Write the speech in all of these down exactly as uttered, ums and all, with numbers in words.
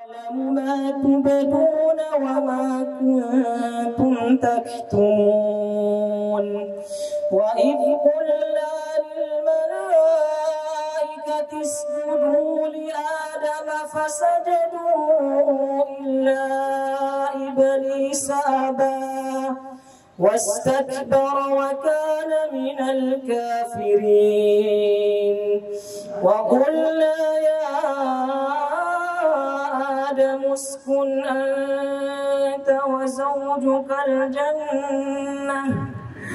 يعلم ما تبدون وما كنتم تكتمون. وإذ قلنا للملائكة اسجدوا لآدم فسجدوا إلا إبليس أبى واستكبر وكان من الكافرين. وقلنا يا آدم اسكن أنت وزوجك الجنة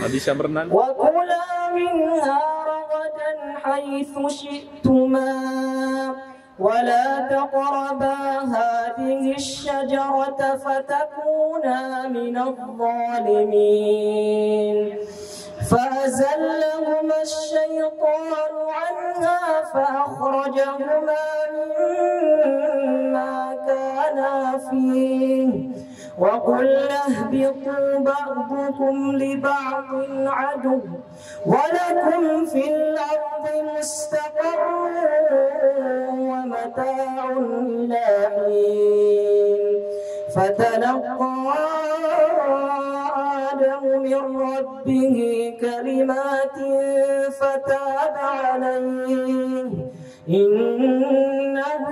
Abi Samrenan. وكلا منها رغدا حيث شئتما ولا تقربا هذه الشجرة فتكونا من الظالمين. فأزلهما الشيطان عنها فأخرجهما مما كانا فيه. وقلنا اهبطوا بعضكم لبعض عدو ولكم في الأرض مستقر ومتاع إلى حين. فتلقى آدم من ربه كلمات فتاب عليه إنه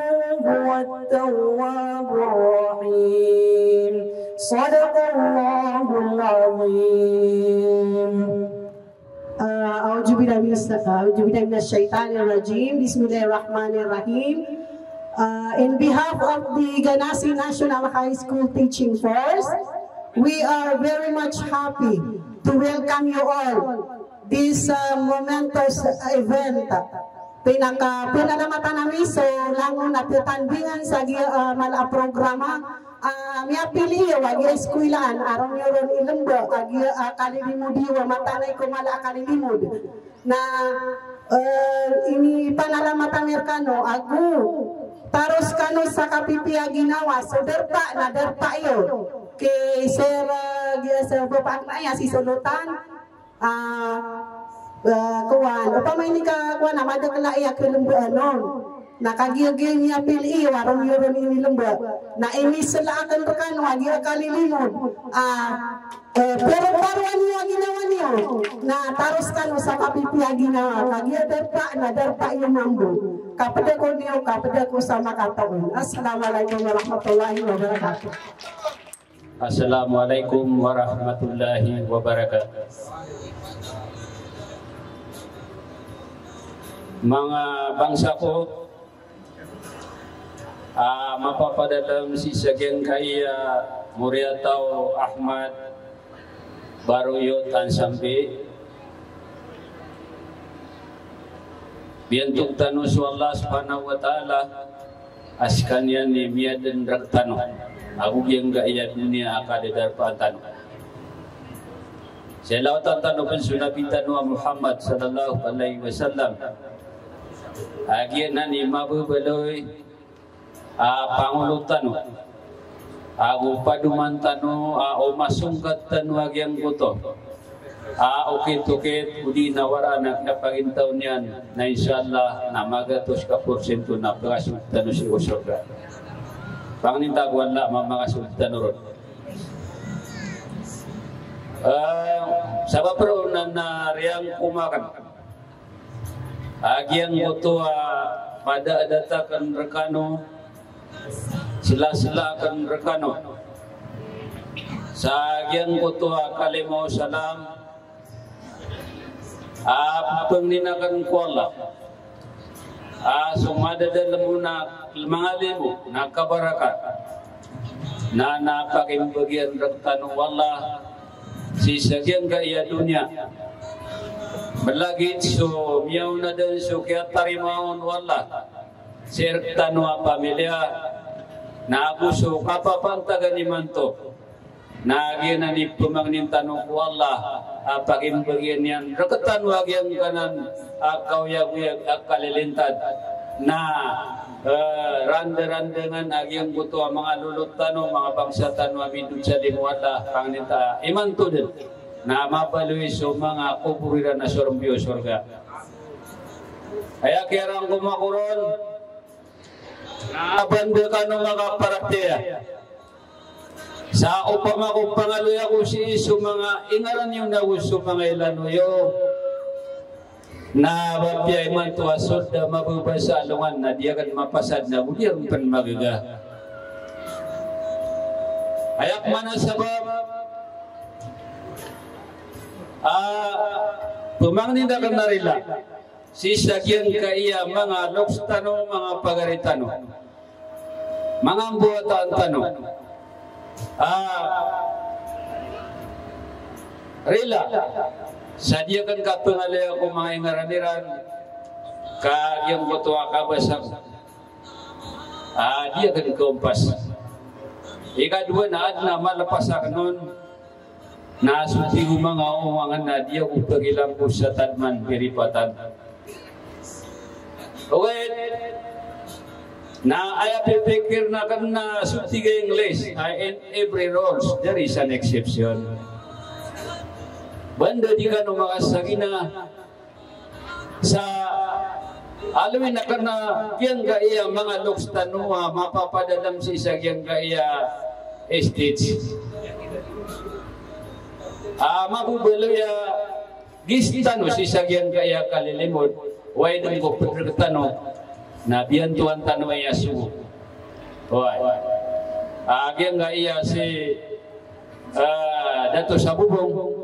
هو التواب الرحيم. صدق الله العظيم. Uh, أعوذ بالله من الش-, أعوذ بالله من الشيطان الرجيم. بسم الله الرحمن الرحيم. Uh, in behalf of the Ganase National High School Teaching Force, we are very much happy to welcome you all this, uh, momentous event. Pinaka-, pinalamatan ami so langon a ptandingan sa giya, ah, mala a programa, ah, miyapili iyo a giya iskwilaan, a ron iyo ron ilemba a giya, ah, kalilimod iyo a mataan a iko mala a kalilimod. Na, eh, inipanalamatan ami rekano, ago taros kano sa kapipiya ginawa, so darpa na darpa iyo. Ki Sir, ah, giya Sir Bopak na iya si Solotan, Ah, ah, kowan, opama ini ka, kowan, a madakl a iya kelembaan on. Na kagiya giya miyapili iyo a ron iyo ron inilemba. Na inisela aken rekano a giya kalilimod. Ah, eh, pero paroan iyo a ginawa niyo. Na taros kano sa kapipiya ginawa. Kagiya darpa na darpa iyo mambo. Kapeda ko niyo, kapeda ko sa makataon. Assalamualaikum warahmatullahi wabarakatuh. Assalamualaikum warahmatullahi wabarakatuh. Manga bangsa ko, ah, mapapadalem sii sa giyangkaya Moriataw Ahmad Baroyo Tansambi. Biyantog tano so Allah Subhanahu wa Ta'ala a sekaniyan i miyaden rektano ago giyangkaya doniya a kadadarpaan tano. Salawatan tano pen so Nabi tano a Muhammad sallallahu alaihi wasallam. A giyanan i mababaloy a pangolo tano ago padoman tano a omasongkat tano a giyangkoto a okit-okit odi na waraan a kinapagintaw niyan, na insha Allah na magatos ka porsinto na pakasold tano sii ko sorga. Pangnin ta ko Allah a mamakasold tano ron. Eh, sabap roo na, na riyangkoma aken a giyangkoto a padaadata aken rekano, selasela aken rekano sa giyangkoto a kalima o salam a pangnin aken ko Allah a so madadalem on a manga limo na kabarakat na, na pakimbagian rektano o Allah sii sa giyangkaya doniya. Melagid so miyaona den so kiyatarimaa on o Allah sii rektano a pamilya, na ago so kapapantagan imanto. Na giyanan i pemangnin tano ko Allah a pakimbagian iyan rektano a giyangkanan a kaoyagoyag a kalilintad. Na, eh, randerandengan a giyangkoto a manga lolot tano, manga bangsa tano a midod sa limo o Allah, pangnin ta imanto den na mabaloy so manga kobor iran a sorombi o sorga. Aya kiyarangkoma ko ron, na banda kano makapara paratiyaya. Sa opama ko pangaloya ko sii so manga ingaran iyo nago so manga ilano iyo, na apiya imanto a sold a mababasa a alongan na di akn mapasad nago di akn pn magaga. Aya pman a sabap a pmangnin akn a rila sii sa giyangkaya manga loks tano, manga pagari tano, manga mbawataan tano. Ah, rila sa di akn kapangaloya ko manga ingaran iran, ka giyangkoto a kabasa ko, ah, di akn kaompas. Ikadowa na adn a malpas akn on na so tig o manga owang na di ako pagilangkos sa tadman piripatan. Oway, na aya pipikirn akn na so tig a English a in every rules there is an exception. Banda di kano makasagina sa aloy na kna giyangkaya manga loks tano a mapapadalm sii sa giyangkaya stage a mababaloy a gis tano sii sa giyangkaya kalilimod, oway dn ko pd rktano na biyantoan tano aya so. Oway. A giyangkaya si, ah, Dato Sabobong.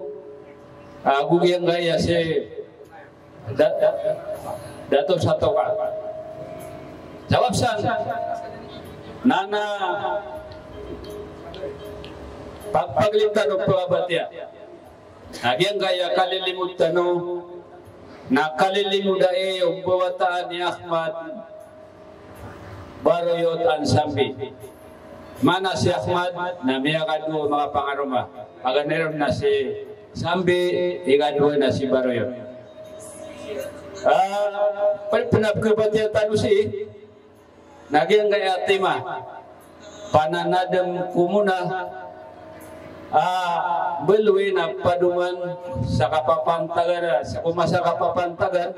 Ago giyangkaya si Da-, Dato Satoka. Sabap san, na, na pagpaglip tano pagabatiya. Na giyangkaya kalilimod tano, na kalilimod ai o mbawataan i Ahmad Baroyot an Sambi. Mana si Ahmad na miyakadowa o manga pangaroma. Paganay ron na si Sambi, ikadowa na si Baroyot. Ah, pn-, pnapkabatiya tano sii na giyangkaya tema. Pananadm ko mona a baloy na padoman sa kapapantagan, sa ko masa kapapantagan,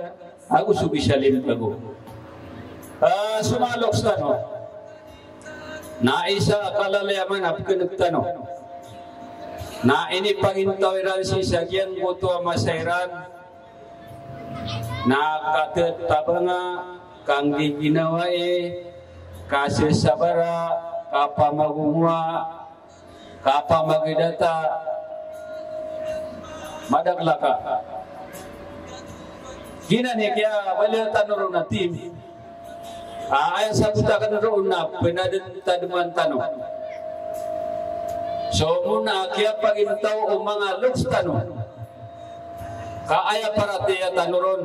ago so gisalin ago. Ah, so manga loks tano. Na isa a kalalayaman a pkhan'g tano. Na inipangintaw iran sii sa giyangkoto a masa iran na katetabanga, kanggiginawai, kasesabara, kapamagomowa, kapamagidata, madaklaka. Giyanan i kiyabaloy tano ron a theme. Ah, aya sabot akn ron na pnadmtadman tano. So mona a kiyapagintaw o manga loks tano. Ka aya paratiyaya tano ron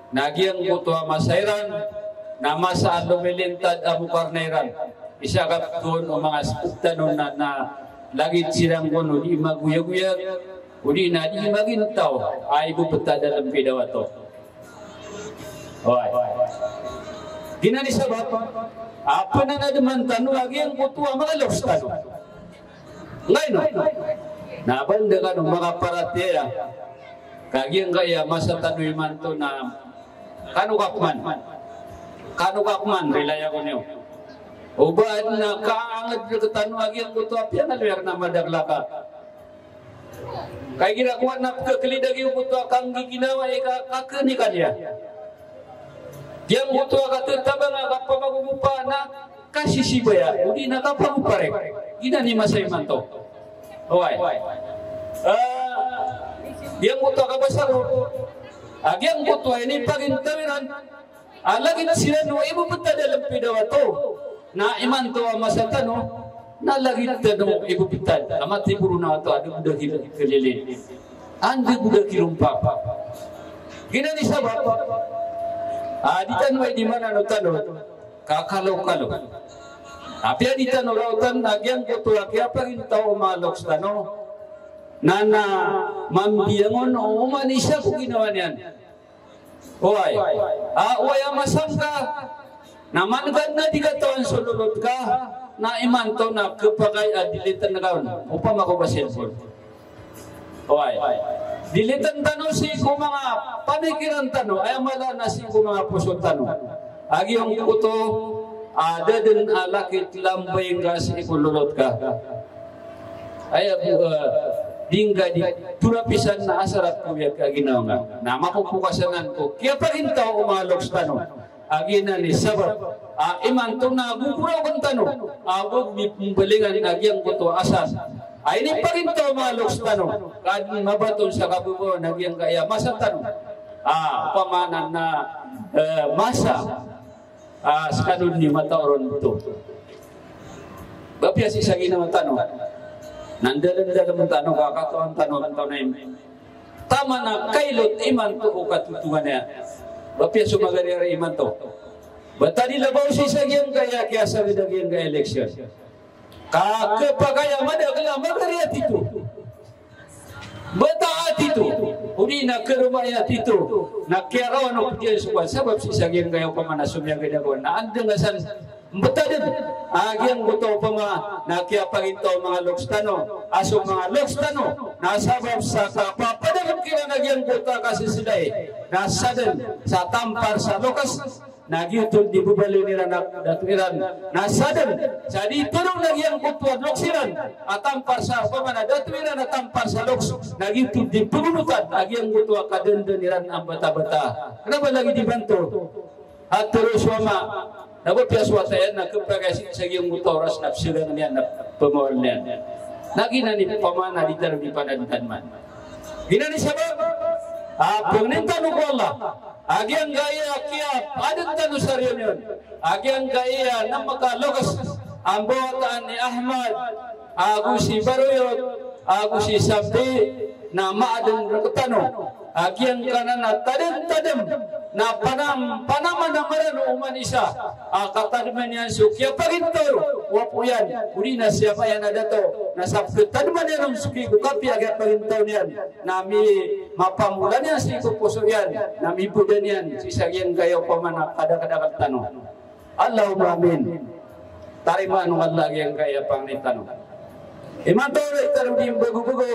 na giyangkoto a masa iran na masa a lomilintad a mokar na iran. Isa ka pn o manga sktano na, na lagid siran kon o di magoyagoyag, o di na di magintaw a ibptad a lmpidawato. Oway. Giyanan i sabap a pnanadman tano a giyangkoto a manga loks tano. Ngayon, na banda kano makaparatiyaya, ka giyangkaya masa tano imanto na kano ka pman. Kano ka pman, rilai ako niyo. O ba na kaangd rktano a giyangkoto a piyangaloy akn a madaklaka. Ka igira ko adn a pkhaklid a giyangkoto a kanggiginawai ka, kakn i kaniya. Giyangkoto a katetabanga, kapamagomowa na kasisibaya, o di na kapagoparek. Giyanan i masa imanto. Oway. Ah, giyangkoto a kabasa ko, ah, giyangkoto a inipagintaw iran a lagid siran o ibptad a lmpidawato. Na imanto a masa tano na lagid tano ibptad a matiboro na wato a dn da kil-, kililin. Anda bo da kilompak. Giyanan i sabap a di tano ay di manano tano ka kalokalo. Apiya di tano raotan a giyangkoto a kiyapagintaw o manga loks tano na, na mambiyangon o oman i isa ko ginawa niyan. Oway. Ah, oway a masa ngka na man ka na di katawan so lolot ka, na imanto na khapakay a delete-n ka on. Opama ko ba cellphone. Oway. Delete-n tano sii ko manga pamikiran tano, aya mala na sii ko manga poso tano. A giyangkoto a da dn a lakit lambay ngka sii ko lolot ka. Aya bo, eh, di ngka di torapisan na asar a piyakaginawa ngka. Na mapopokas anan ko kiyapagintaw o manga loks tano. A giyanan i sabap a imanto na gogoraokn tano a bo mbalingan a giyangkoto a asar a inipagintaw o manga loks tano. Ka dn mabaton sa kabobowan a giyangkaya masa tano. A, opama na, na, eh, masa a skano dn i mataw ron oto. Ba apiya sii sa ginawa tano na ndalmdalm tano ka katawan tano a taw na imi. Taman a kailot imanto o katotongan iyan. Ba apiya so magari ari imanto. Ba tadi labaw sii sa giyangkaya kiyasagad a giyangkaya election. Ka khapakay a madakl a magari a tito. Bata a tito. Odi na kharoma iyan a tito. Na kiyarawan o pd iyan so kowan sabap sii sa giyangkaya opama na somiyagad a kowan. Na anda ngka san mbtadn a giyangkoto opama na kiyapagintaw o manga loks tano, a so manga loks tano na sabap sa kapapadalm kiran a giyangkoto a kaseselay na sadn sa tampar sa loks na giyoto dn i bbaloy iran a dato iran na sadn sa di todong a giyangkoto a loks iran a tampar sa opama na dato iran a tampar sa loks na giyoto dn i pgonotan a giyangkoto a kadndn iran a mbatabata. Kna ba lagid i banto a tero so ama na ba piya so wata iyan na khapakay sii sa giyangkoto a oras na psrangn iyan na pmawal iyan. Na giyanan i pamana di tano di panadntadman. Giyanan i sabap a pangnin tano ko Allah a giyangkaya kiyapaadn tano sa reunion a giyangkaya na makaloks a mbawataan i Ahmad ago si Baroyot ago si Sabti na maadn rktano a giyangkanan a tadmtadm na panam, panamanaman o oman isa a katadman iyan so kiyapagintaw o apo iyan, odi na siyapa iyan a dato, na sa pktadman iyan on so ki ko kapiya a kiyapagintaw niyan, na mi mapamola niyan sii ko poso iyan, na mibda niyan sii sa giyangkaya opama na kadakdakl tano. Allahumma amin. Tarimaan o Allah giyangkaya pangnin tano. Imanto ron i tano di mbagobago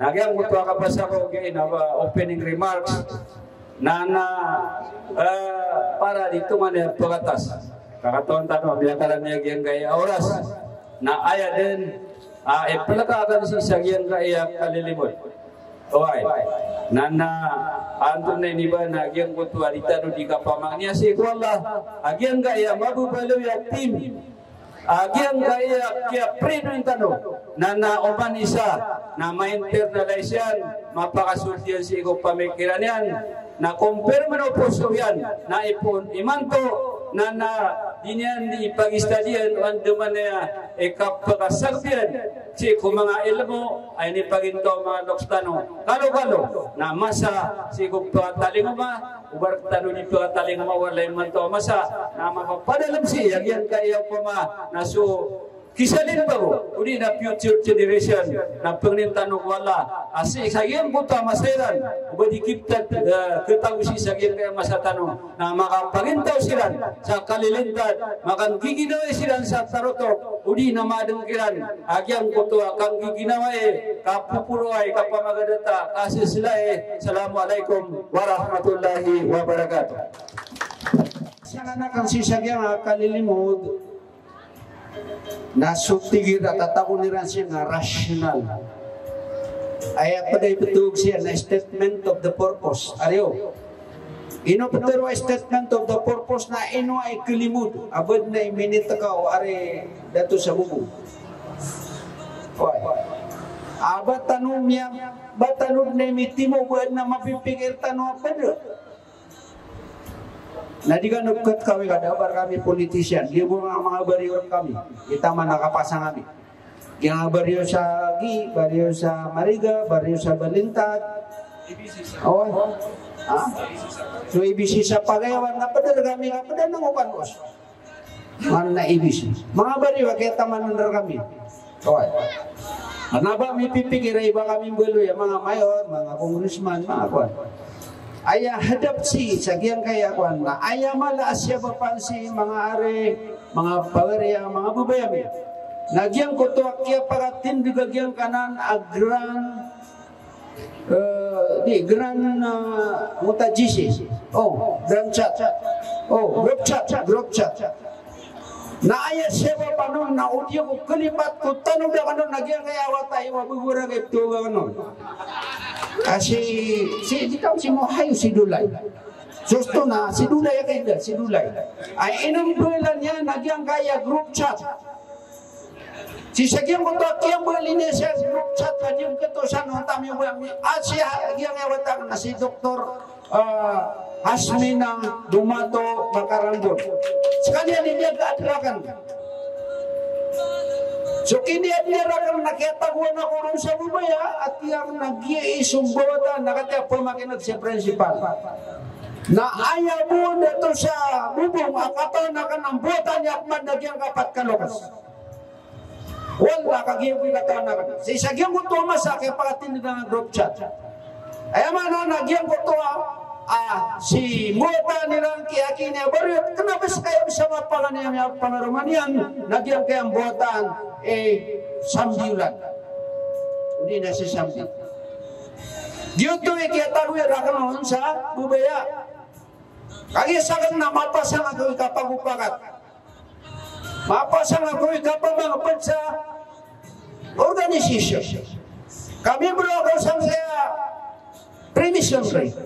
na giyangkoto a kabasa ko giyai na ba opening remarks. Na, na, eh, para di tonganay a pkatas. Kakatawan tano a miyakaran iyan giyangkaya oras. Na aya dn a iplka akn sii sa giyangkaya kalilimod. Oway. Na, na antonaa i ba na giyangkoto a di tano di kapamangni sii ko Allah a giyangkaya mababaloy a team a giyangkaya kiyaprino tano. Na, na oman isa na ma-internalize iyan, mapakasold iyan sii ko pamikiran iyan, na confirm o poso iyan na ipoon imanto, na, na di niyan di ipag-study-an o andamanaya i kapakasagad iyan sii ko manga ilmo a inipagintaw o manga loks tano. Kalokalo na masa sii ko pakatalingoma, o ba rktano di pakatalingoma, walay imanto a masa na mapapadalm sii a giyangkaya opama na so kisalimbago odi na future generation na pangnin tano ko Allah a sii sa giyangkoto a masa iran o ba di kiptad, eh, khatago sii sa giyangkaya masa tano na makapagintaw siran sa kalilintad, makanggiginawai siran sa tarotok, odi na maadn kiran a giyangkoto a kanggiginawai, kapoporoay, kapamagadata, kaseselay. Assalamualaikum warahmatullahi wabarakatuh. Sa anak a sii sa giyangkaya kalilimod, na so tig iran a tatago iran sii na rational. Aya pd a ipthowan sii na statement of the purpose. Ariyo. Ino ptharoa i statement of the purpose na ino i kalimod a ba dn a iminit ka o ari Dato Sabobong. Oway. A ba tano miya, ba tano dn a imitimo, ba dn a mapipikir tano a pd. Na di kano pkhatkawik a da a ba rkami politician, di bo nga manga bariyo rkami, di taman a kapasang ami. Giyangkaya bariyo sa Agi, bariyo sa Mariga, bariyo sa Balintad. Oway. Ha? So, A B C sa Pagayawan, na pd rkami, na pd a nangokan os. Manga A B C. Manga bariyo a kiyatamanan rkami. Oway. Kna ba mipipikir a iba kami mbaloy a manga mayor, manga congressman, manga kowan. Aya hadap sii sa giyangkaya kowan na aya mala a siyabapan sii manga ari, manga pagari a manga babay ami. Na giyangkoto a kiyapakatindg a giyangkanan a grand Eh, di, grand, eh, anggota G C. O, grand chat. O, group chat, group chat. Na aya sabap anon na o di ako kalipat ko tano da kano na giyangkaya wata i wa bebera kay ptoga kano. A si, si, di taw si Mohayo si Dolay. Sosto na si Dolay a kay da, si Dolay. Ay inambalan iyan na giyangkaya group chat. Sii sa giyangkoto a kiyambalan iyan sa group chat a giyangkoto sa no tamiyo ba mi, a si ha, giyangkaya wata na si Doktor ah, Hasmina Dumato Makarambon. Sekaniyan i miyagaad raken. So kiniyadiyar aken na kiyatagoan ako ron sa babaya, a tig aken na giya i sombawatan, na katiya pamakineg si principal. Na aya bo dato sa bobong a katawan aken a mbawatan i Ahmad na giyangkai a pat ka loks. Wala, kagiya bo i katawan aken. Sii sa giyangkoto a masa a kiyapakatindeg a group chat. Aya maana na giyangkoto a, ah, si mbawatan iran ki aki niyan a bariyot, kena ba sekaya bisa mapangan iyan a miyapangaroma niyan, na giyangkaya mbawatan, eh, sambi olan. O di na si sambi. Giyoto i kiyatagoan raken on sa babaya. Kagiya saken na mapasang ako i kapagopakat. Mapasang ako i kapamangped sa organization. Ka miyembro ako sangkaya pre-missionary.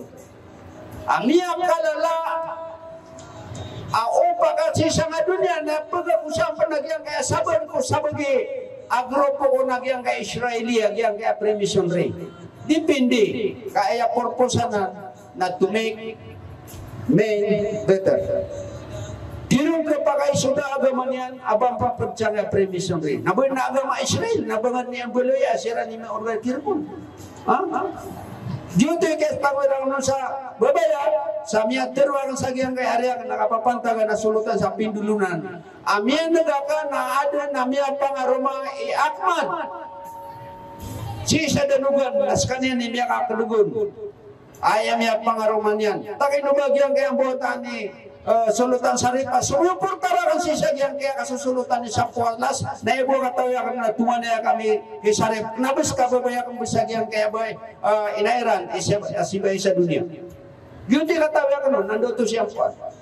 A miyakalala a opakat sii sangkai a doniya na pegako sampen a giyangkaya sabaad ko sabagi a grupo ko na giyangkaya Israeli, a giyangkaya pre-missionary. Depende. Ka aya purpose anan na to make men better. Di ron kapakaisoda a agama niyan a ba mapaped sangkai a pre-missionary. Na ba na agama Israel, na ba ngka niyan baloya, siran i miyaorga i tirpon. Ha? Ha? Giyoto i kiyatagoan raken on sa babaya, sa miyatharo aken sa giyangkai a ari aken a kapapantagan a solotan sa Pindolonan. A miyaneg aken a aden a miyapangaroma i Ahmad. Sii sa Danogan, na sekaniyan i miyakakelog on. Aya miyapangaroma niyan. Takino ba giyangkaya mbawatan i, eh, solotan Sharif a somiyoporta raken sii sa giyangkaya kasosolotan i Sapo Atlas, na aya bo a katawi aken na tonganay aken i Sharif. Na bes ka babaya aken bes a giyangkaya ba, eh, ina iran, i si, si ba isa doniya. Giyoto i katawi aken on, na anda oto si Sapo Atlas.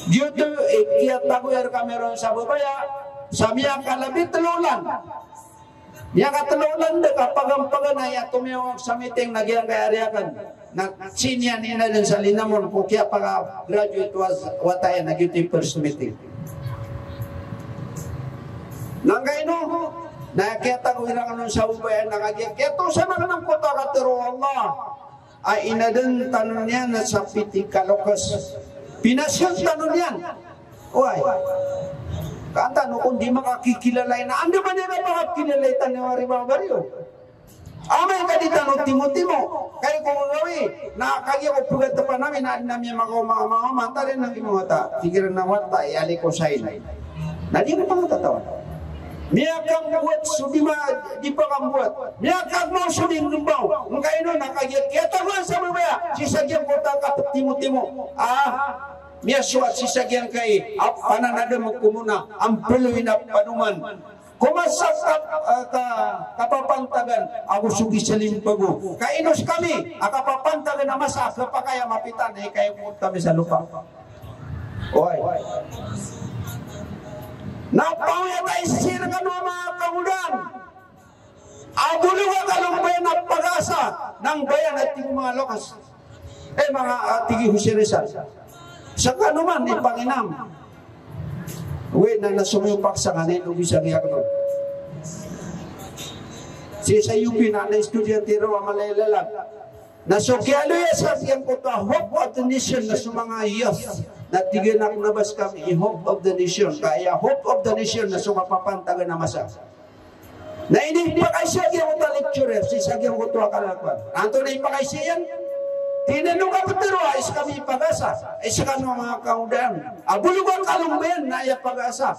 Giyoto i kiyatagoan reka miyaron sa babaya, sa miyakalabi telo olan. Miyakatelo olan da ka paganpaganay a tomiyawag sa meeting na giyangkaya ari aken. Na sii niyan inaden sa linamon ko kiyapaka-graduate wa-, wata iyan a giyoto i first meeting. Na angkaino, na kiyatagoan raken on sa babaya na kagiya kiyatosan aken angkoto a katharo o Allah. A inaden tano niyan sa piti ka loks. Pinasyon tano niyan. Oway. Ka an tano kon di makakikilala iyan, andamanaya ka makakilala i tano a riba a bariyo. Amay ka di tano timotimo. Kay ko gagawii, na kagiya ko pegatepan ami na, na miyamakaoma, oma, oma, antaa den a ginawa ta. Tig iran a wata i Ali Kosain. Na di ko pangatatawan. Miyakambuat so di ma-, di pakambuat. Miyakagmaw so di nggmbaw. Angkaino na kagiya kiyatagoan sa babaya. Sii sa giyangkoto a kaptimotimo. Ah, miyasowat sii sa giyangkai a pananadem ko mona a mbeloy na panoman ko masa a ka-, ah, ka-, kapapantagan ago so di salimpago. Kaino skami a kapapantagan a masa a kapakay a mapita na ikayamot kami sa lopa. Oway. Na pawiyat a isir kano a manga kangodaan a bolog a kalombayan a pag-asa, nang bayan a tig o manga loks. Eh, manga, ah, tig i Jose Rizal. Sa kano man, ipanginam. Wi, na, na somiyopak sa nganin, o bisa ngiya kano. Sii sa U P na, na estudyante roo a mala i lalan. Na so kiyaaloya sa giyangkoto a Hope of the Nation na so manga youth. Na tig iyan a kna ba skami i Hope of the Nation. Ka aya Hope of the Nation na so kapapantagan a masa. Na inipakaisa giyangkoto a lecturer sii sa giyangkoto a kalakowan. Antonaa i pakaisa iyan? Tig iyan o kaptero a iskami i pag-asa. Iskano a manga kangodaan a bolog a kalombayan na aya pag-asa.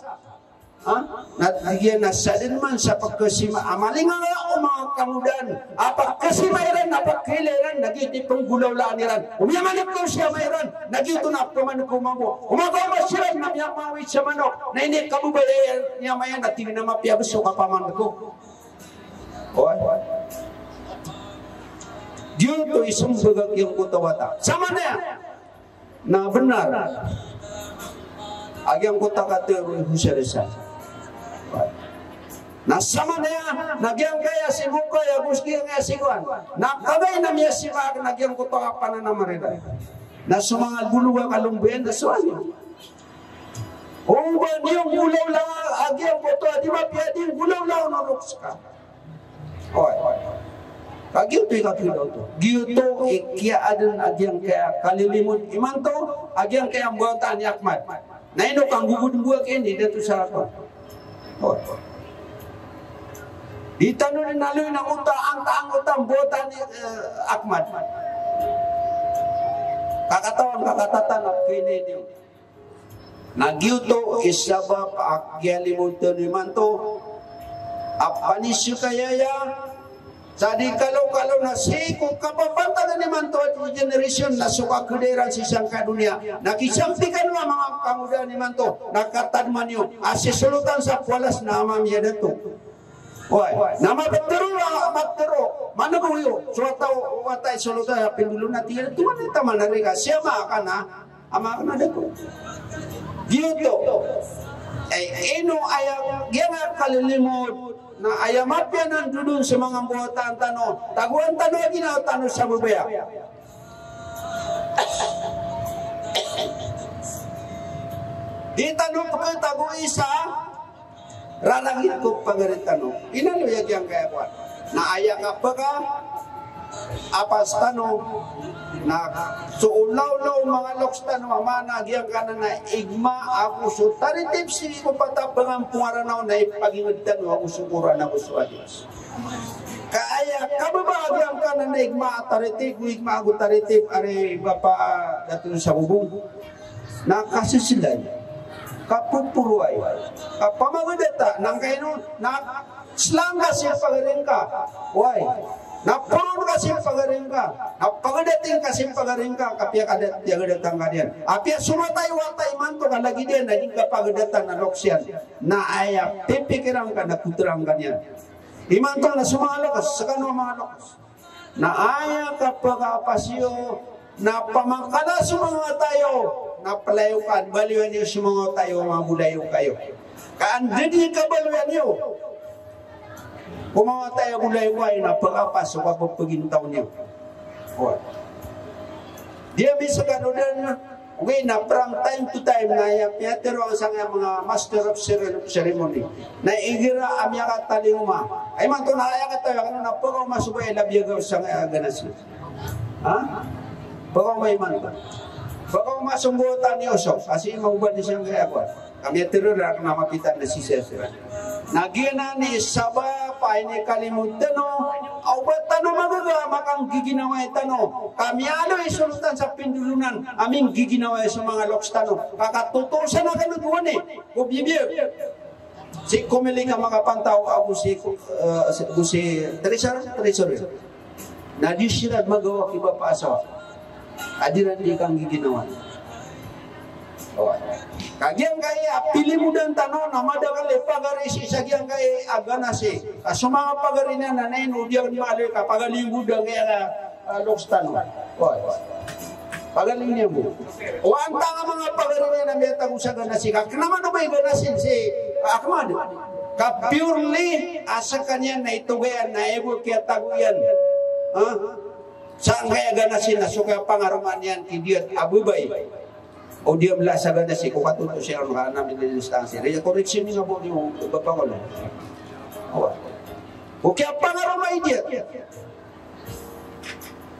Ha? Na tig iyan a sadn man sa pkhasima a malingala o manga kangodaan a pkhasima iran, a pkhailay iran, na giyoto i pnggolawlaan iran. O miyamanek o siyama iran, na giyoto na pmaneko mambo. O makaoma siran na miyamawid sa manok, na inikababaya iyan a maya na tig iyan a mapiya bs so kapamaneko. Oway. Giyoto i smbag a giyangkoto a wata. Samanaya na bnar. A giyangkoto a katharo i Jose Rizal. Na samanaya, na giyangkaya si Bokay ago si giyangkaya si kowan. Na kagay na miyasiba na giyangkoto a kapananamar iran. Na so manga bolog a kalombayan na so ani. O ba niyo nggolawla a giyangkoto a di mapiya di nggolawla o norok ska. Oway. Ka giyoto i katharo oto. Giyoto i kiyaadn a giyangkaya kalilimod imanto, a giyangkaya mbawataan i Ahmad. Na ino ka nggogod mbowak ini, Dato Salakon. Oway. Di tano dn aloy na anggota, antaa anggota mbawataan i, eh, Ahmad. Ka katawan ka katatanak ko ini niyo. Na giyoto i sabap a kiyalimod tano imanto a panisokayaya, sa di kalokalo na sii ko kapapantagan imanto a generation na so kakeda iran sii sangkai a doniya. Na kisampikan o manga kangodaan imanto na katadman iyo a sisolotan sa polas na ama miya dato. Oway, na maptharo, maptharo, manebo iyo so wata, wata i solotan a pindolon a tig iyan a tonganay taman a reka, siyama ka na, ama ka na dato. Giyoto. Eh, ino aya, giyangkaya kalilimod, na aya mapiya na ndodon so manga mbawataan tano, tagoan tano a ginawa tano sa babaya. Di tano pkhatagoi sa rarangit ko pagari tano. Inaloy a giyangkaya kowan. Na aya kapkaapas tano, na so olaola o manga loks tano a maana giyangkanan a igma ago so taritib sii ko patabangan pngaranaw na ipagingd tano ago so Qur'an ago so hadis. Ka aya kababa a giyangkanan a igma a taritib, o igma ago taritib, ari bapa Dato Sabobong. Na kaseselay, kapoporoay, kapamagdata, na angkaino, na slang ka sii pagari ngka. Oway. Na poron ka sii pagari ngka. Na pagdating ka sii pagari ngka, kapiya ka da, piyagdatan ka niyan. Apiya so wata i wata imanto ka lagid iyan, na di ngka pagdatan a loks iyan. Na aya pipikiran ka na kotrang ka niyan. Imanto na so manga loks, skano a manga loks. Na aya kapkaapas iyo, na pamakala so manga wata iyo, na playokan, baliwan iyo so manga wata iyo, manga bolayoka iyo. Ka anda di kabaliwan iyo ko manga wata iyo, bolayoka iyo, na pkaapas so kappagintaw niyo. Oway. Di ami skano dn, Ogaid na from time to time na aya miyatharo angkaya manga master of cere-, ceremony na igira a miyakatalingoma. Ay imanto na aya katawi akn na pkaoma so ba i labi a gaw sangkaya a ganasi. Ha? Pkaoma imanto. Pkaoma so mbawataan i Osok. Kasi mawba di sangkaya kowan. Ka miyatharo rakn a mapita na sii sa Na giyanan i sabap a inikalimod tano a o ba tano magaga a makanggiginawai tano. Ka miyaaloy i solotan sa pindolonan a minggiginawai so manga loks tano. Ka katotosan akn oto wani ko bibiyag. Sii ko Melika makapantaw ago sii ko, eh, sii ko si Treasurer, Treasurer. Na di siran magawa ki bapa asawa. Ka di ran di kanggiginawai. Oway. Ka giyangkai a pilimodan tano na madakl i pagari sii sa giyangkai a ganasi. Ka so manga pagari niyan na ino di akn maaloy ka pagalimodan giyangkai a, ah, loks tano. Oway. Pagalimodan bo. O antaa nga manga pagari niyan na miyatago sa ganasi. Ka kna man o ba i ganasi si Ahmad. Ka purely a skaniyan na itogayan na ibo kiyatago iyan. Ha? Sangkaya ganasi na so kapangaroma niyan ki diyat a babay. O di a mala sa ganasi ko katoto siran ka na middle instance. Aya correction niyo bo niyo bapa ko lo. Oway. O kiyapangaroma i diyat.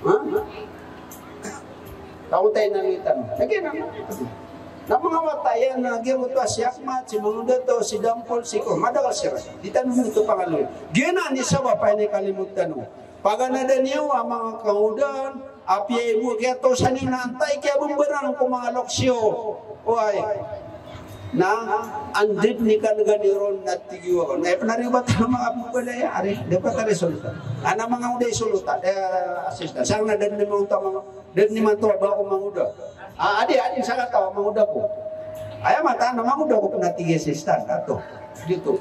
Ha? Taw tayo na ngitan. Lagi na. Na manga wata iyan na giyoto a si Ahmad, si Mangdato, si Dampol, si ko. Madakl siran. Di tano oto pangaloy. Giyanan i sabap a inikalimod tano. Paganada niyo a manga kangodaan, apiya ibo kiyatosan iyo na antaa i kiyabambaran ko manga loks iyo. Oway. Na, anda dn i kanggani ron na tig iyo akn. Na aya pn ari o ba tano manga pmbalaya, ari, dapat ari solotan. Ana manga oda i solotan, eh, assistant. Sangkaya na da dn i manga oda, manga, da dn imanto a ba ako mangoda. Ah, adi, adi, sakataw a mangoda ko. Aya mataan a mangoda ko pn a tig i assistant, kato. Giyoto.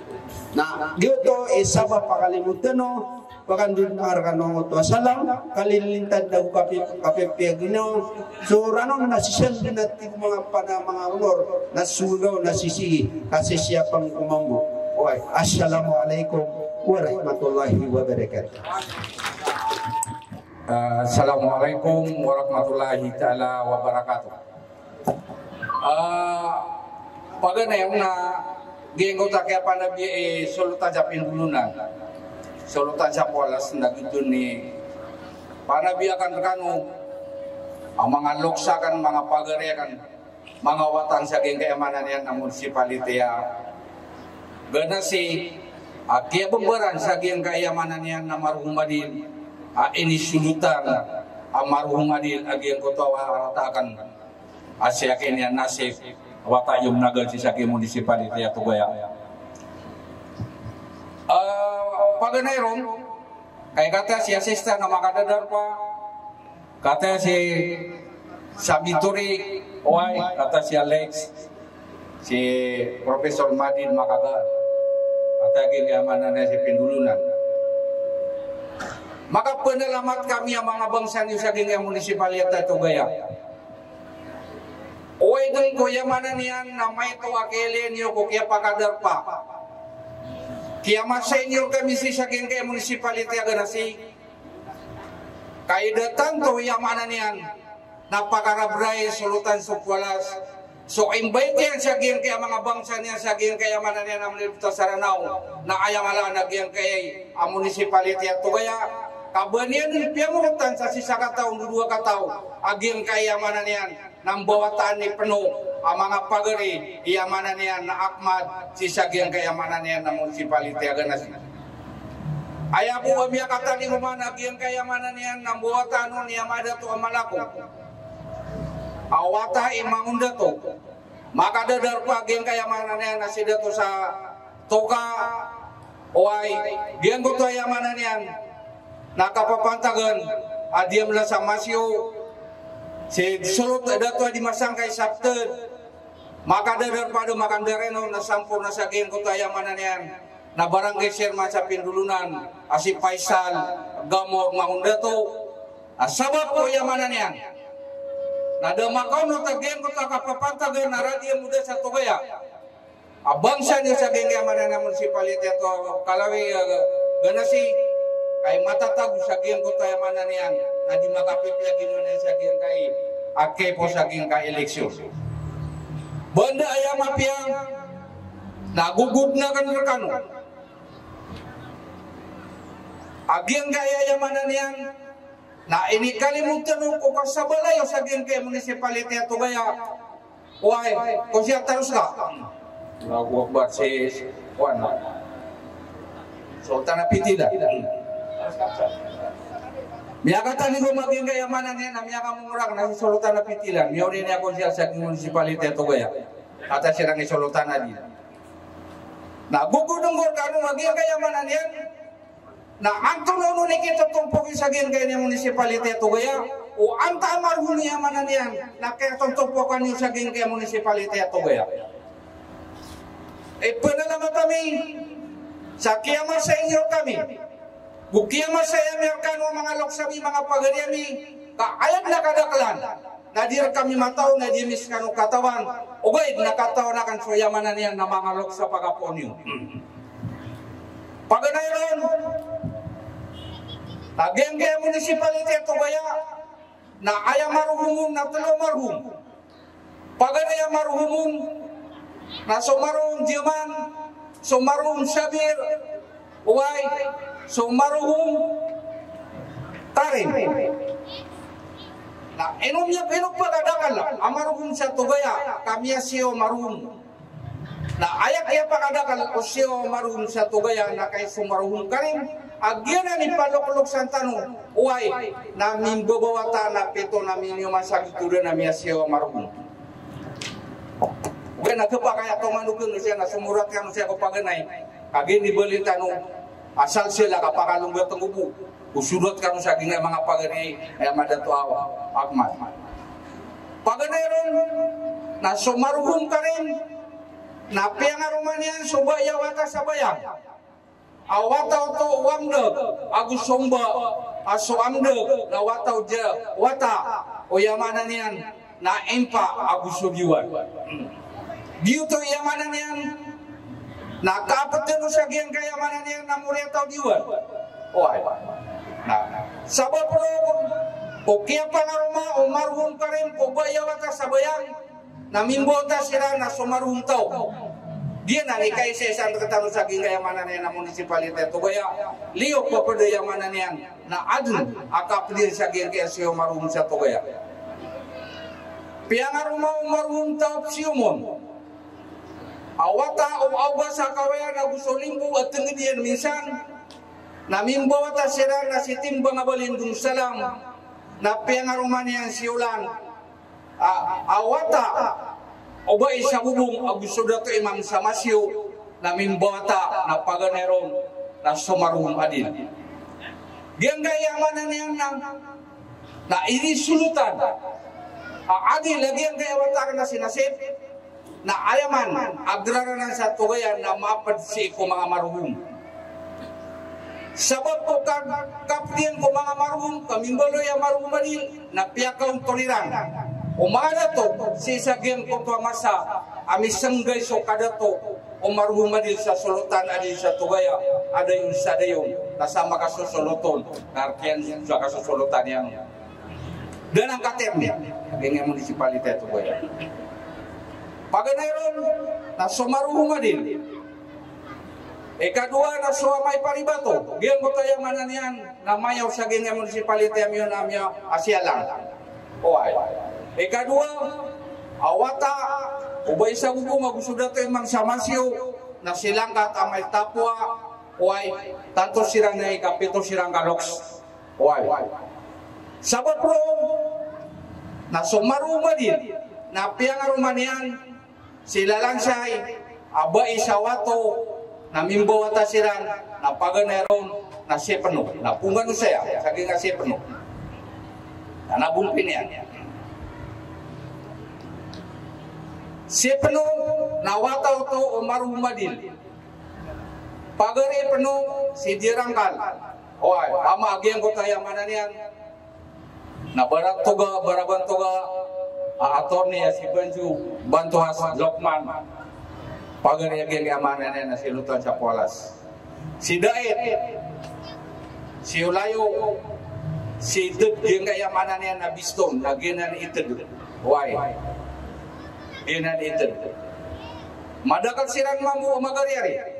Na, giyoto i sabap a kalimod tano, Pakandoon a rkano oto a salam, kalilintad ago kapi-, kapipiya ginawa. So ranon na sii san di na tig manga pana manga onor, na so ginawa na sisii, ka sisii a pangkomambo. Oway, assalamu alaikum warahmatullahi wabarakatuh. Ah, assalamu alaikum warahmatullahi taala wabarakatuh. Ah, paganay on na giyangkoto a kiyapanabi, eh, solotan sa Pindolonan, solotan sa Polas, na giyoto i panabi akn rkano a manga lokes akn, manga pagari akn, manga wata sa giyangkaya maana niyan na municipality a Ganasi, a kiyabambaran sa giyangkaya maana niyan na Marohom Adil, a inisolotan a Marohom Adil a giyangkoto a wata akn a sii akn iyan na sii wata iyo managal sii sa giya municipality a Tugaya. Ah, paganay ron, kay kata si assistant na makadadarpa, kata si Sabitori, oway, kata si Alex, si Professor Madin Makaga, kata giyangkaya maana niyan si Pindolonan. Makapanalamat kami a manga bangsa niyo sa giyangkaya municipality a Tugaya. Oway, dn ko aya maana niyan na maito a kailay niyo ko kiyapakadarpa. Kiyamasay niyo rkami sii sa giyangkaya municipality a Ganasi. Kay da tanto aya maana niyan na pakarabray, solotan so Polas, so invite iyan sa giyangkaya manga bangsa niyan sa giyangkaya maana niyan a mlilibot a Saranaw, na aya mala na giyangkaya a municipality a Tugaya, ka ba niyan dn piyamorotan sa sii sa kataw, dowa kataw, a giyangkaya maana niyan na mbawataan i peno a manga pagari, aya maana niyan na Ahmad, sii sa giyangkaya maana niyan na municipality a Ganasi. Aya bo a miyakatalingoma na giyangkaya maana niyan na mbawataan on i Ama Dato a Malako a wata i Mangondato. Makadadarpa a giyangkaya maana niyan na si Dato sa Toka, oway, giyangkoto aya maana niyan na kapapantagan a diyamla sa Masiyo, si Solot Dato a di masangkay sa ptad, makadadarpa a da makandareno na samporna sa giyangkoto aya maana niyan na barangay chairman sa Pindolonan a si Faisal Gamor Mangondato, a sabap ko aya maana niyan na da makaonot a giyangkoto a kapapantagan a radiya moda sa Tugaya a bangsa niyo sa giyangkaya maana niyan a municipality a Kalawi, eh, Ganasi, kay matatago sa giyangkoto aya maana niyan na di makapipiya ginawa niyan sa giyangkai a kiyapos a giyangkai a eleksyon. Banda aya mapiya na gogodn akn rkano a giyangkaya aya maana niyan na inikalimotan o ko kasabala iyo sa giyangkaya municipality a Tugaya. Oway, ko siya taros ka. Allahu Akbar, si, kuwan. Sultan Apitila. Miyakatalingoma a giyangkaya maana niyan na miyakamongorak na si Sultan Apitila. Miyaoni niyan ko siya sa municipality a Tugaya. Kata siran i Sultan Adi. Na gogodn ko rkano a giyangkaya maana niyan na antonaa on i kiyatotompok iyo sa giyangkaya municipality a Tugaya, o antaa a marohon iyo a maana niyan na kiyatotompok iyo sa giyangkaya municipality a Tugaya. Ipanalamat ami sa kiyamasay niyo rkami. Go kiyamasay ami rkano a manga loks ami, manga pagari ami, ka aya dn a kadaklan na di rkami mataw, na di ami skano katawan, ogaid na katawan akn so aya maana niyan na manga loks a pagapoon iyo. Paganay ron, na giyangkaya municipality a Tugaya, na aya marohom on na tlo a marohom. Paganay a marohom on na so marohom Jaman, so marohom Sabir, oway, so marohom Karim. Na ino miya, ino pkadakl a marohom sa Tugaya, ka miyasiyaw a marohom. Na aya kiyapakadakl o siyaw a marohom sa Tugaya na kay so marohom Karim a giyanan i paloklok sangkano, oway, na mimbabawata na pito na miniyoman sa gitoda na miyasiyaw a marohom. Oway, na khapakay a tomanogan o siya na somorat kano siya ko paganay, kagiya ini balitano a salsila a kapakalomba tnggobo. Osorat kano sa giyangkaya manga pagari, aya madato a Ahmad. Paganay ron, na so marohom Karim na piyangaroma niyan so ba iya wata sa Bayang. A wata oto o amdg ago so mba, a so amdg na wata o ja, wata o aya maana niyan na impa ago so diwan. Giyoto aya maana niyan na kaptn o sa giyangkaya maana niyan na moriyataw a diwan. Oway. Na sabap roo ko kiyapangaroma o marhum Karim ko bai a wata sa Bayang, na mimbawata siran na so marhum taw. Giyanan i kaisaisa rktano sa giyangkaya maana niyan na munisipaliti a Tugaya. Liyo pd aya maana niyan na adn a kapd iyan sa giyangkaya si o marhum sa Tugaya. Piyangaroma o marhum taw si Omon a wata o awba sa Kawayan ago so limbo a tngd iyan minsan, na mimbawata siran na si Timbang a Balindong Salam, na piyangaroma niyan si Olan a, a wata o bai sa Bobong ago so Dato Imam sa Masiyo, na mimbawata na paganay ron na so marhum Adil. Giyangkaya maana niyan na, na inisolotan a Adil a giyangkaya wata na si Nasib, na aya man a graran sa Tugaya na mapd sii ko manga marhum. Sabap ko ka, kapd iyan ko manga marhum, ka mimbaloy a marhum Adil, na piyakaontor iran o manga dato sii sa giyangkoto a masa a misanggay so kadato o marhum Adil sa Solotan Adil sa Tugaya, a dayon sa dayon na sa makasosoloton, na rk iyan sa kasosolotan iyan. Da a katerm iyan, giyangkaya munisipaliti a Tugaya. Paganay ron na so marhum Adil. Ikadowa na so amay Paribato, giyangkoto aya maana niyan na mayor sa giyangkaya munisipaliti a miyaona a miya a Siyalang. Oway. Ikadowa a wata o bai sa Bobong ago so Dato Imam sa Masiyo, na si Langkat amay Tapua. Oway. Tanto siran na ikapito siran ka loks. Oway. Sabap roo na so marhum Adil na piyangaroma niyan si Lalansay a bai sa Wato, na mimbawata siran na paganay ron na si Pno, na pongano saya sa giyangkaya si Pno. Na nabompi niyan si Pno na wata oto o marhum Adil. Pagari Pno si Diyarangkal. Oway, ama a giyangkoto aya maana niyan na Barantoga, Barabantoga, a attorney a si Banjo Bantohas Lokman. Pagari a giyangkaya maana niyan na si Lotan Sapolas. Si Dait, si Olayo, si Itd, giyangkaya maana niyan na Biston, na giyanan i Itd. Oway. Giyanan i Itd. Madakl siran mambo a magariyari.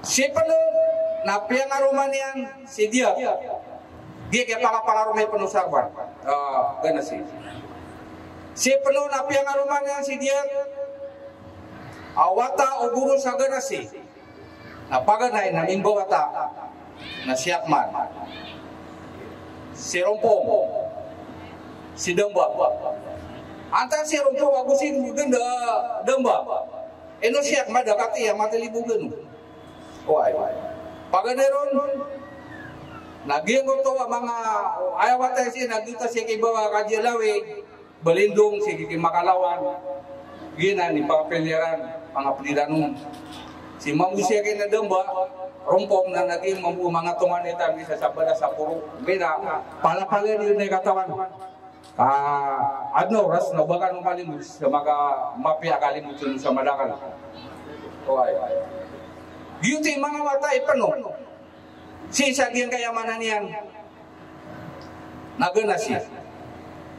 Si Pno na piyangaroma niyan si Diyat. Giyangkaya pakapangaroma i Pno sa kowan. Ah, Ganasi. Si Pno na piyangaroma niyan si Diyat a wata o goro sa Ganasi. Na paganay na mimbawata na si Akman. Si Rompong. Si Damba. Antaa si Rompong ago si Danda, Damba. Ino si Akman a katiya matalibogan o. Oway. Paganay ron na giyangkoto a manga, aya wata sii na giyoto sii ki Bawa Kajiya Lawi, Balindong, sii ki Makalawan. Giyanan i pangapiliran, pangapiliran on. Si mambo sii ki na Damba, Rompong na lagid mambo manga tongan itan isa sa bala sa poro. Giyanan palapalaya di na i katawan. Ah, adn a oras na o ba kano malimod sa maka, mapiya a kalimod sa madakl. Oway. Giyoto i manga wata i Pno. Sii sa giyangkaya maana niyan na Ganasi.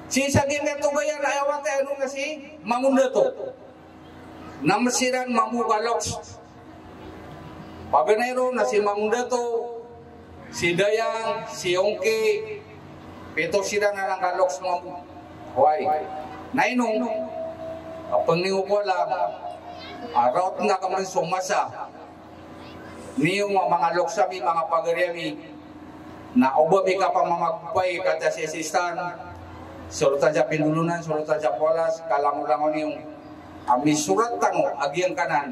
Sii sa giyangkaya Tugaya na aya wata iyan on na si Mangondato. Na msiran mambo ka loks. Paganay ron na si Mangondato, si Dayang, si Ongki, pito siran anan ka loks mambo. Oway. Na ino, a pangni o kola, a raot na kaman so masa. Niyo a manga loks ami, manga pagari ami, na o ba mi kapamamagpay kata si asistan, solotan sa Pindolonan, solotan sa Polas, kalangolangon iyo a misorat tano a giyangkanan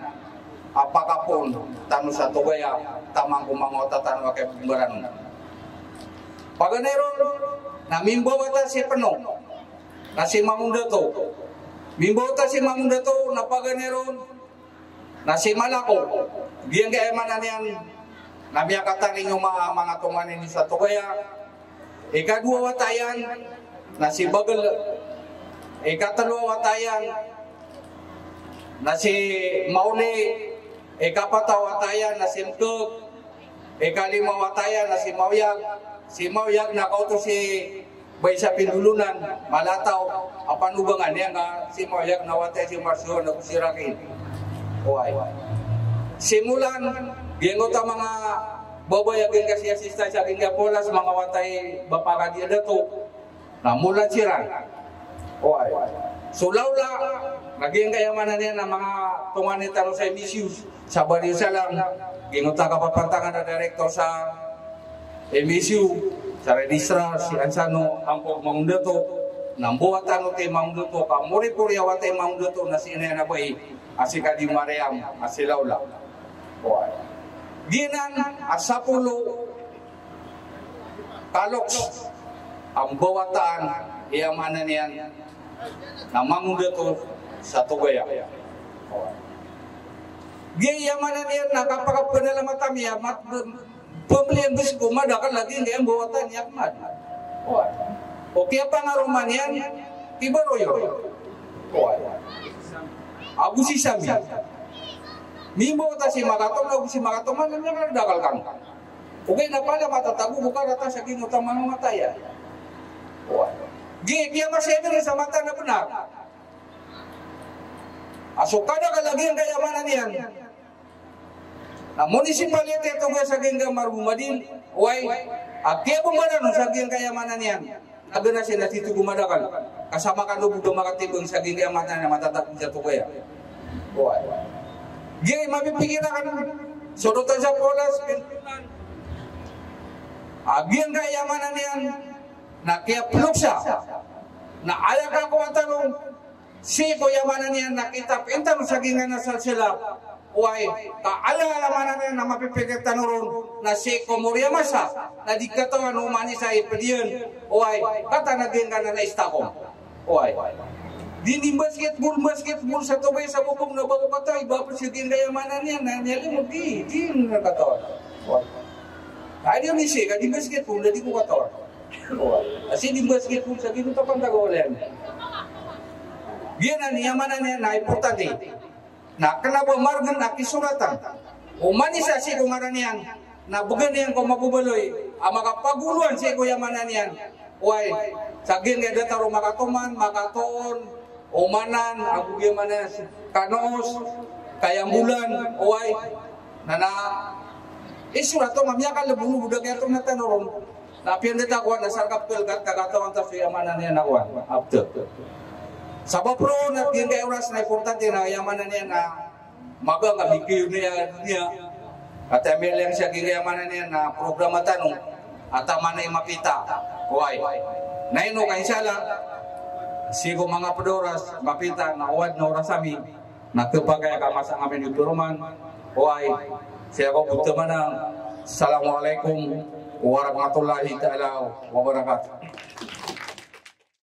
a pakapoon tano sa Tugaya taman ko manga wata tano a kiyabombaran. Paganay ron na mimbawata si Pno na si Mangondato. Mimbawata si Mangondato na paganay ron na si Malako. Giyangkaya maana niyan na miyakataring o ma-, manga tonganay niyo sa Tugaya. Ikadowa a wata iyan na si Bagel. Ikatlo a wata iyan na si Maoli. Ikapat a wata iyan na si Mkek. Ikalima a wata iyan na si Maoyag. Si Maoyag na kaoto si Bay sa Pindolonan, mala taw a panobangan iyan a si Maoyag na wata iyan si Marcio na go si Raquel. Oway. Si Molan, giyangkoto a manga babay a giyangkaya si asista sa giyangkaya Polas, manga wata i bapa ka di a dato. Na Molan siran. Oway. So Laola, na giyangkaya maana niyan a manga tonganay tano sa M S U, sa Barrio Salam, giyangkoto a kapapantagan a director sa M S U, sa registrar, si Ansano, angkoto a Mangondato, na mbawataan oto i Mangondato, ka moripori a wata i Mangondato, na si Inay Anabay, a si Kadi Mariam, a si Laola. Oway. Giyanan a sapolo ka loks a mbawataan i aya maana niyan na Mangondato sa Tugaya. Oway. Giya aya maana niyan na kapakapanalamat ami a mat-, pembelian bes ko madakl lagi nga mbawataan i Ahmad. Oway. O kiyapangaroma niyan i Baroyo. Oway. Ago si Sami. Mimbawata si Makato, ago si Makato man na dakl kan. Ogaid na palaya matatago ko karata sa giyangkoto a manga wata iyan. Oway. Gi, kiyamasa iyan sa mata na bnar. A so kadakl a giyangkaya maana niyan na municipality a Tugaya sa giyangkaya Margomandil, oway, a kiyabombanan sa giyangkaya maana niyan na gana siya na tito ko madakl. Ka sa makano bo da makatibang sa giyangkaya maana niyan a matatago sa Tugaya. Oway. Giya i mapipikir akn, so dotan sa Polas, a giyangkaya maana niyan na kiyaploksa. Na aya kakowa tano, sii ko aya maana niyan na kitap intan sa giyangkaya salsala. Oway, ka ala aya maana niyan na mapipikir tano ron, na sii ko mori a masa, na di katawan o oman i sa ipd iyan. Oway, kataan a giyangkaya na istakom. Oway. Di ni basketball, basketball sa Tugaya sa bobong na ba ko katawan, iba pn sa giyangkaya maana niyan, na niyan di, di na katawan. Oway. Ay, di ni sii, ka di basketball, na di ko katawan. Oway. Asi di basketball sa giyangkoto a pantag a walay ami. Giyanan i aya maana niyan na importante. Na kna ba margn a kisoratan. Oman i sa sii ko ngaran iyan, na bgan iyan ko mababaloy a makapagoloan sii ko aya maana niyan. Oway, sa giyangkaya datar o Makatoman, Makatoon, Omanan, ago giyangkaya maana niyan, Kanoos, Kayambolan, oway. Na na isorat o mambo a kalbolo bo da kiyatoon tano ron. Na piyandataa ko na sarkap kl kat kakatawan ta so aya maana niyan a kowan, abtk. Sabap roo na giyangkaya oras na importante na aya maana niyan na maga nga bigkayo niyan a doniya. Ati a miyailay sa giyangkaya maana niyan na programa tano a taman i mapita. Oway. Na ino ka inshallah, sii ko manga pd a oras, mapita na owad na oras ami. Na khapakay a kamasa ami niyo piroman. Oway. Sii ko btad a manang. Assalamualaikum warahmatullahi taala wabarakatuh.